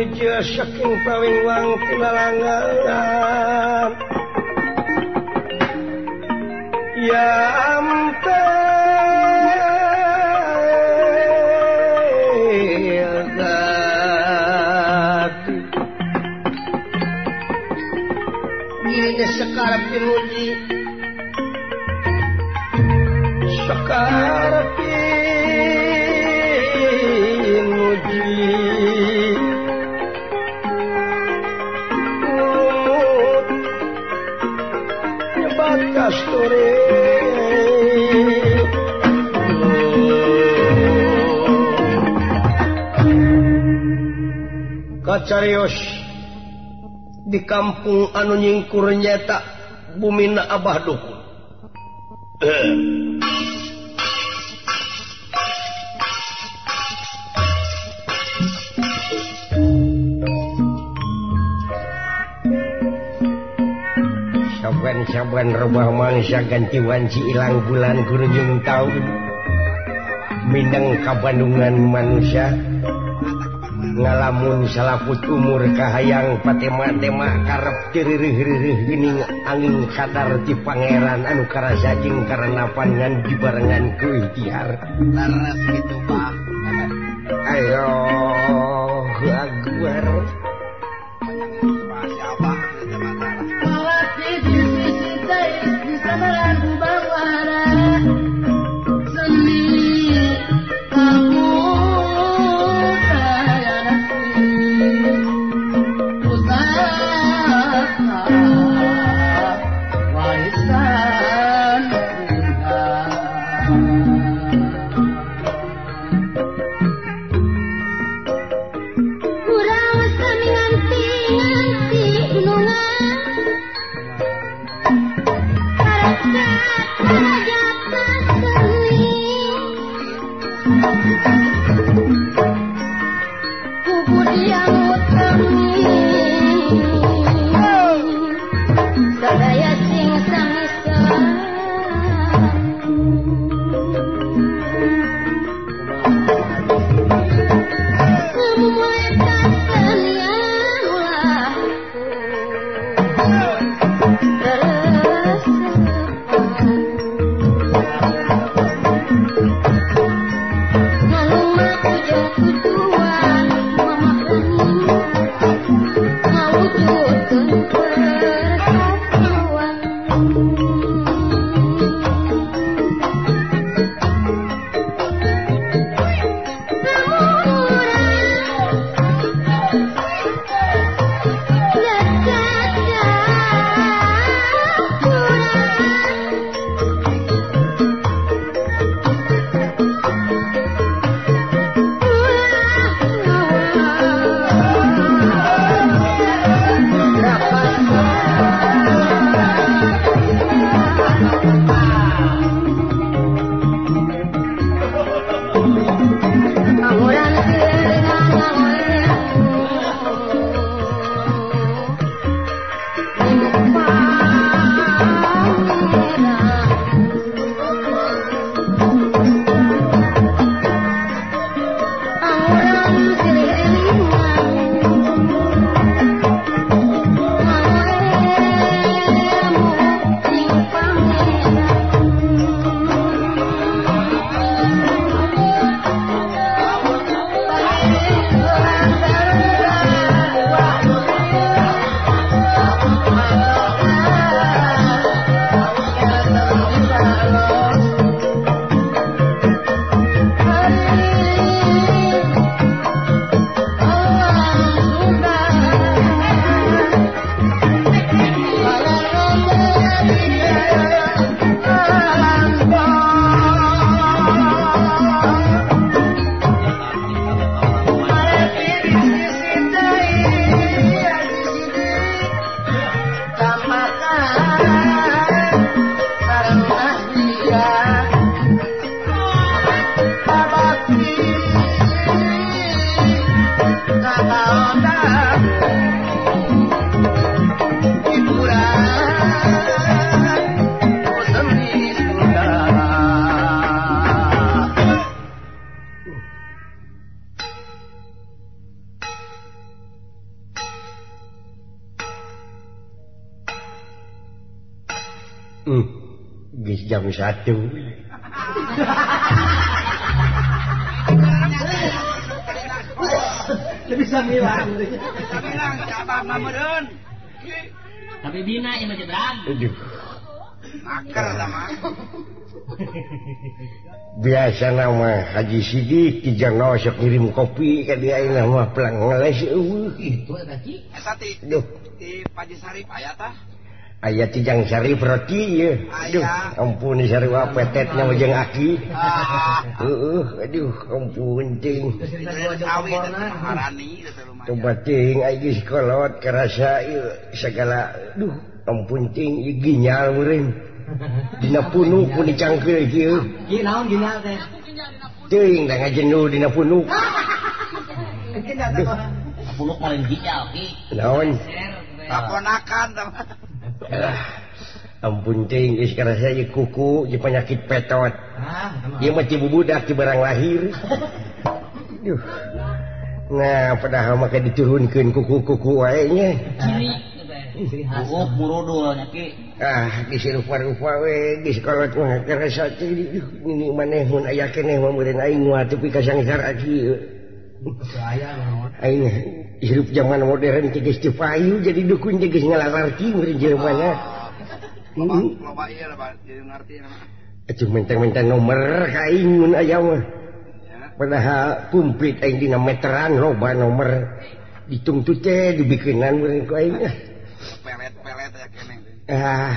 Pinuja saking pawingwang tinalangan ya ampel gati dirinya sekarang pinuji sekarang pinuji kasturi kacarios di kampung anu nyingkur nyata bumina Abah Dukun. Saban robah mangsa ganti wanci ilang bulan gurujung tahun mindeng kabandungan manusia ngalamun salaput umur kahayang patema-tema karep tiririh-ririh geuning angin kadar ti pangeran anu karasa jeung karenapan ngan dibarengan ku ikhtiar laras kitu Pak. Ayo aguar Malu jam 1. Lebih sambilan. Sambilan cabang meureun. Tapi bina ieu mah jebrang. Aduh. Maker sama. Biasa nama Haji Sidik di Jangau sok ngirim kopi ka dia ayeuna mah pelang ngeles eueuh kitu eta Ki. Eta ti. Duh, di Paji Sarip aya tah? Aya ti Jang Sarip roti ieu. Aduh, ampun sarua petetna mah jeung aki. Heueuh, aduh ampun ting. Coba ting ai geus kolot karasa ieu sagala duh ampun ting ieu ginyal meureun. Dina punuk pun dicangkeul kieu. Ki naon ginyal teh? Teuing da ngajenul dina punuk. Punuk paling ginyal ki. Naon? Paponakan tah. Ampun teuing geus karasa ieu kuku jeung penyakit petot. Ieu mah ti bubudak ti barang lahir. Duh. Nah, padahal mah diturunkeun kuku-kuku wae nya. Buuk murudul nya Ki. Ah, geus rupa-rupa we geus kolot mah karasa teh nini maneh mun aya keneh mah meureun aing moal tepi ka sangsara kieu. Aing hirup zaman modern teh geus teu payu jadi dukun teh geus ngalalarti meureun jelema na. Loba ieu loba jadi ngarti Atuh mentang-mentang nomor ka aing mun aya mah. Padahal kumplit aing dina meteran loba nomor ditungtut teh dibikeunan meureun ku aing. Pelet-pelet ya keneh. Ah,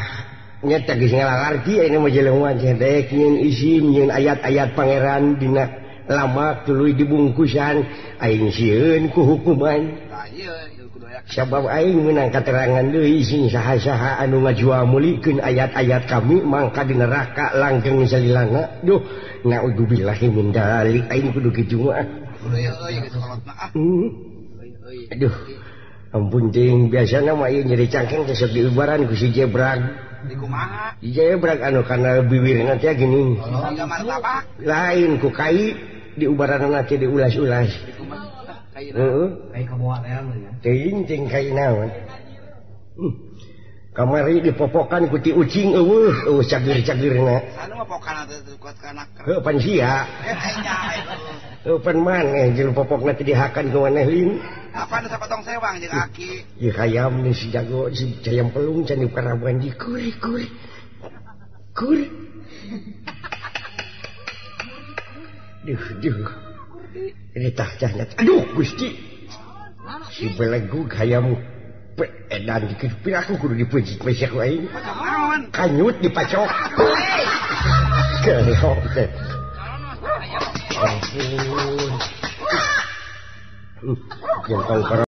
nyata geus ngalalarti ayeuna mah jelema teh dek nyeun isim nyeun ayat-ayat pangeran dina lamak tuluy dibungkusan aing sieun ku hukuman. Tah ieu kudu aya. Sabab aing meunang katerangan deui sing saha-saha anu ngajual meulikeun ayat-ayat kami mangka di neraka langgeng salilana. Duh, naudzubillahi min dzalik aing kudu kitu mah. Kudu ieu euy geus kolot mah. Aduh. Ampun ting biasana mah ieu nyeri cangkeng teh sok diubaran ku si Jebrag. Di kumaha? Si Jebrag anu kana biwirna teh geuning. Martabak. Lain ku kai diubaranna teh diulas-ulas. Di kumaha? Kai. Heeh. Kai kabawa teh nya. Teuing ting kai naon. Kamari dipopokan ku ti ucing eueuh, eueuh cageur-cageurna. Anu mah pokan teh kuat kana. Heuh pan sia. Heuh pan maneh jeung popokna teh dihakan ku maneh lin. Apa nu sapotong sewang jeung aki. Ieu hayam nih si jago si hayam pelung can diparabuan di kuri kuri. Kur. Duh duh. Ini tah tah. Aduh Gusti. Si belegug hayam edan dikit piraku kudu dipencit mesek aing. Kanyut dipacok. Kelok teh. Ampun. Gentong.